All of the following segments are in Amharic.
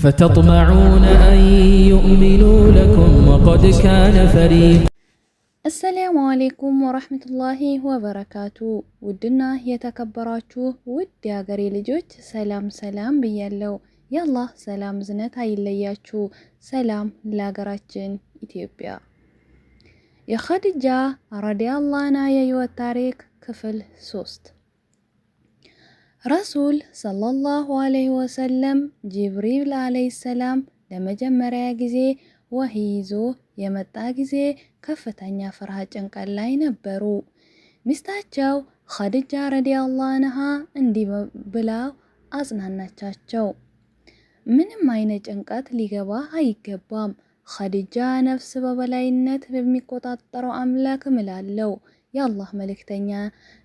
أفتطمعون أن يؤمنوا لكم وقد كان فريق السلام عليكم ورحمة الله وبركاته። ውድና የተከበራችሁ ውድ የሀገሬ ልጆች ሰላም ሰላም ብያለው። የአላህ ሰላም እዝነት አይለያችሁ። ሰላም ለሀገራችን ኢትዮጵያ። የኸዲጃ ረዲየላሁ ዐንሃ የህይወት ታሪክ ክፍል 3። ረሱል ሰለላሁ ዐለይሂ ወሰለም ጅብሪል ዐለይሂ ሰላም ለመጀመሪያ ጊዜ ወህይ ይዞ የመጣ ጊዜ ከፍተኛ ፍርሃት፣ ጭንቀት ላይ ነበሩ። ሚስታቸው ኸዲጃ ረዲየላሁ ዐንሃ እንዲህ ብላ አጽናናቻቸው። ምንም አይነት ጭንቀት ሊገባ አይገባም። ኸዲጃ ነፍስ በበላይነት በሚቆጣጠረው አምላክ እምላለው የአላህ መልእክተኛ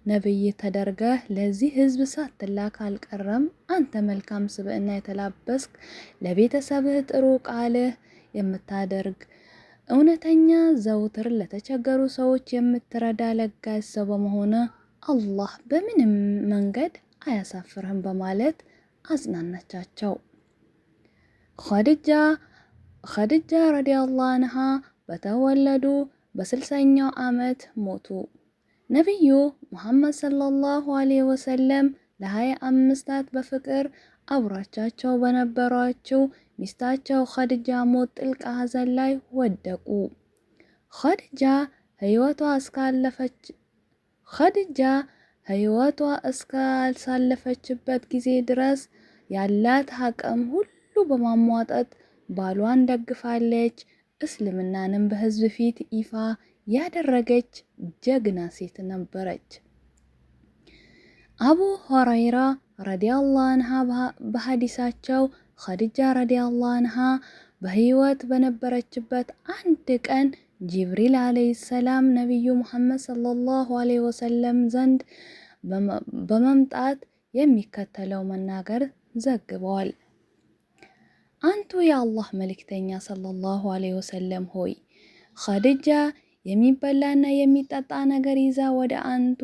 ነብይ ተደርገህ ለዚህ ህዝብ ሳትላክ አልቀረም። አንተ መልካም ስብዕና የተላበስክ፣ ለቤተሰብህ ጥሩ ቃልህ የምታደርግ፣ እውነተኛ፣ ዘውትር ለተቸገሩ ሰዎች የምትረዳ ለጋስ ሰው በመሆነ አላህ በምንም መንገድ አያሳፍርህም በማለት አጽናናቻቸው። ኸዲጃ ረዲየላሁ ዐንሃ በተወለዱ በ60ኛው ዓመት ሞቱ። ነቢዩ ሙሐመድ ሰለላሁ ዐለይሂ ወሰለም ለ25 በፍቅር አብሯቻቸው በነበሯቸው ሚስታቸው ኸዲጃ ሞት ጥልቅ ሐዘን ላይ ወደቁ። ኸዲጃ ህይወቷ እስካለፈች ኸዲጃ ህይወቷ እስካልሳለፈችበት ጊዜ ድረስ ያላት አቅም ሁሉ በማሟጠጥ ባሏን ደግፋለች። እስልምናንም በህዝብ ፊት ይፋ ያደረገች ጀግና ሴት ነበረች። አቡ ሁረይራ ረዲየላሁ አንሃ በሀዲሳቸው ኸዲጃ ረዲየላሁ አንሃ በህይወት በነበረችበት አንድ ቀን ጅብሪል ዓለይሂ ሰላም ነቢዩ ሙሐመድ ሰለላሁ ዐለይሂ ወሰለም ዘንድ በመምጣት የሚከተለው መናገር ዘግበዋል። አንቱ የአላህ መልእክተኛ ሰለላሁ ዐለይሂ ወሰለም ሆይ፣ ኸዲጃ የሚበላና የሚጠጣ ነገር ይዛ ወደ አንቱ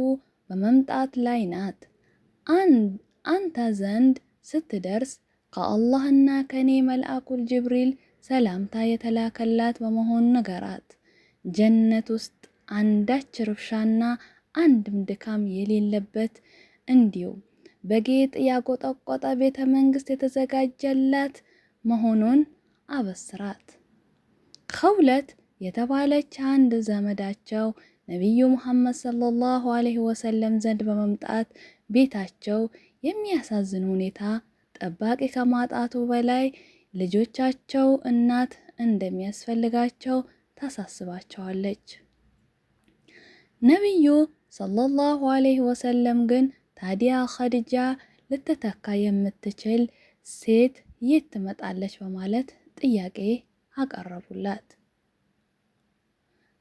በመምጣት ላይ ናት። አንተ ዘንድ ስትደርስ ከአላህና ከኔ መልአኩል ጅብሪል ሰላምታ የተላከላት በመሆኑ ንገራት። ጀነት ውስጥ አንዳች ርብሻና አንድም ድካም የሌለበት እንዲሁም በጌጥ ያቆጠቆጠ ቤተ መንግስት የተዘጋጀላት መሆኑን አበስራት። ኸውለት የተባለች አንድ ዘመዳቸው ነቢዩ ሙሐመድ ሰለላሁ ዐለይሂ ወሰለም ዘንድ በመምጣት ቤታቸው የሚያሳዝን ሁኔታ ጠባቂ ከማጣቱ በላይ ልጆቻቸው እናት እንደሚያስፈልጋቸው ታሳስባቸዋለች። ነቢዩ ሰለላሁ ዐለይሂ ወሰለም ግን ታዲያ ኸዲጃ ልትተካ የምትችል ሴት የት ትመጣለች በማለት ጥያቄ አቀረቡላት።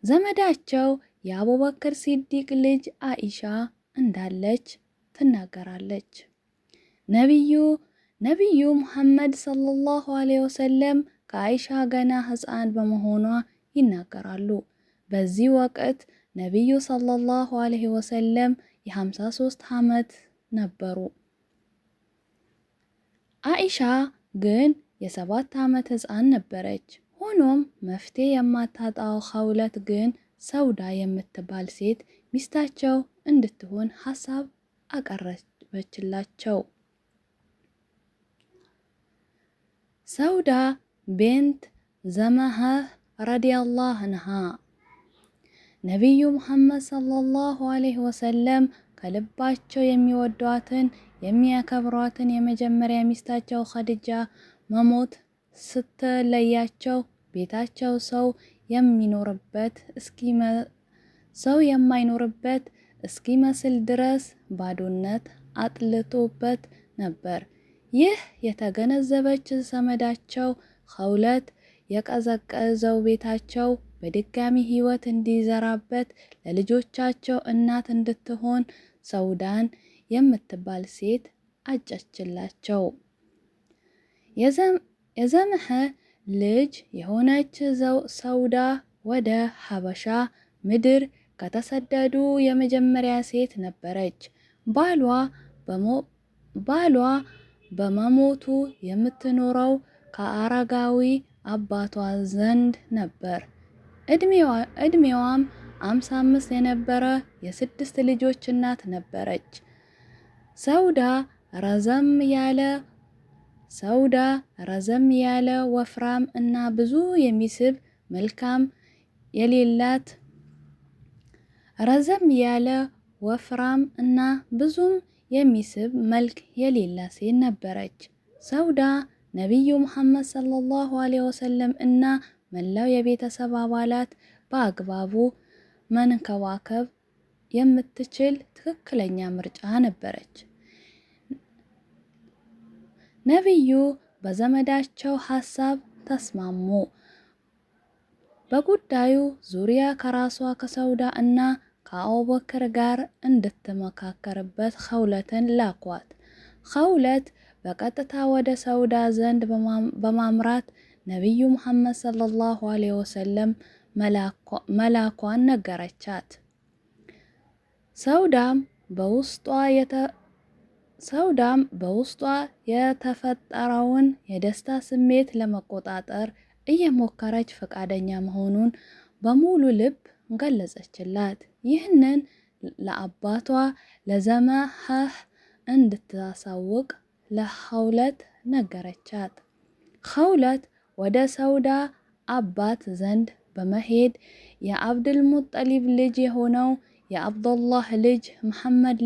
ዘመዳቸው የአቡበክር ሲዲቅ ልጅ አኢሻ እንዳለች ትናገራለች። ነቢዩ ሙሐመድ ሰለላሁ ዐለይሂ ወሰለም ከአኢሻ ገና ሕፃን በመሆኗ ይናገራሉ። በዚህ ወቅት ነቢዩ ሰለላሁ ዐለይሂ ወሰለም የ53 ዓመት ነበሩ። አኢሻ ግን የ7 ዓመት ሕፃን ነበረች። ሆኖም መፍትሄ የማታጣው ኸውለት ግን ሰውዳ የምትባል ሴት ሚስታቸው እንድትሆን ሀሳብ አቀረበችላቸው። ሰውዳ ቤንት ዘመሃ ረዲየላሁ አንሃ። ነቢዩ ሙሐመድ ሰለላሁ ዐለይሂ ወሰለም ከልባቸው የሚወዷትን የሚያከብሯትን የመጀመሪያ ሚስታቸው ኸዲጃ መሞት ስትለያቸው ቤታቸው ሰው የማይኖርበት እስኪመስል ድረስ ባዶነት አጥልቶበት ነበር። ይህ የተገነዘበች ዘመዳቸው ኸውለት የቀዘቀዘው ቤታቸው በድጋሚ ሕይወት እንዲዘራበት ለልጆቻቸው እናት እንድትሆን ሰውዳን የምትባል ሴት አጨችላቸው። የዘምሕ ልጅ የሆነች ሰውዳ ወደ ሀበሻ ምድር ከተሰደዱ የመጀመሪያ ሴት ነበረች። ባሏ በመሞቱ የምትኖረው ከአረጋዊ አባቷ ዘንድ ነበር። እድሜዋም 55 የነበረ የስድስት ልጆች እናት ነበረች። ሰውዳ ረዘም ያለ ሰውዳ ረዘም ያለ፣ ወፍራም እና ብዙ የሚስብ መልካም የሌላት ረዘም ያለ፣ ወፍራም እና ብዙም የሚስብ መልክ የሌላት ሴት ነበረች። ሰውዳ ነቢዩ ሙሐመድ ሰለላሁ ዐለይሂ ወሰለም እና መላው የቤተሰብ አባላት በአግባቡ መንከባከብ የምትችል ትክክለኛ ምርጫ ነበረች። ነቢዩ በዘመዳቸው ሐሳብ ተስማሙ። በጉዳዩ ዙሪያ ከራሷ ከሰውዳ እና ከአቡበክር ጋር እንድትመካከርበት ኸውለትን ላኳት። ኸውለት በቀጥታ ወደ ሰውዳ ዘንድ በማምራት ነቢዩ ሙሐመድ ሰለላሁ ዐለይሂ ወሰለም መላኳን ነገረቻት። ሰውዳም በውስጧ የተፈጠረውን የደስታ ስሜት ለመቆጣጠር እየሞከረች ፈቃደኛ መሆኑን በሙሉ ልብ ገለጸችላት። ይህንን ለአባቷ ለዘመሐህ እንድታሳውቅ ለኸውለት ነገረቻት። ኸውለት ወደ ሰውዳ አባት ዘንድ በመሄድ የአብድልሙጠሊብ ልጅ የሆነው የአብዱላህ ልጅ መሐመድ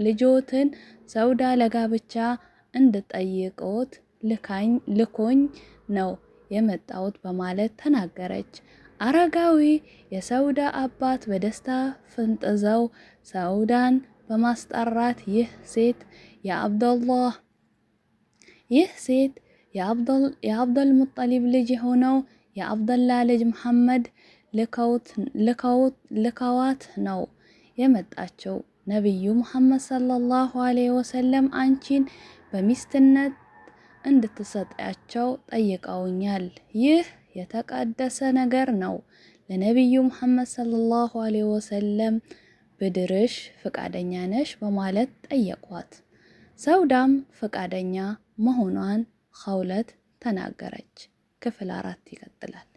ልጆትን ሰውዳ ለጋብቻ እንድጠይቅዎት ልኮኝ ነው የመጣሁት በማለት ተናገረች። አረጋዊ የሰውዳ አባት በደስታ ፍንጥዘው ሰውዳን በማስጠራት ይህ ሴት የአብዱልሙጠሊብ ልጅ የሆነው የአብደላ ልጅ መሐመድ ልከዋት ነው የመጣቸው። ነቢዩ ሙሐመድ ሰለላሁ ዐለይሂ ወሰለም አንቺን በሚስትነት እንድትሰጣቸው ጠይቀውኛል። ይህ የተቀደሰ ነገር ነው። ለነቢዩ ሙሐመድ ሰለላሁ ዐለይሂ ወሰለም ብድርሽ ፈቃደኛ ነሽ? በማለት ጠየቋት። ሰውዳም ፈቃደኛ መሆኗን ኸውለት ተናገረች። ክፍል 4 ይቀጥላል።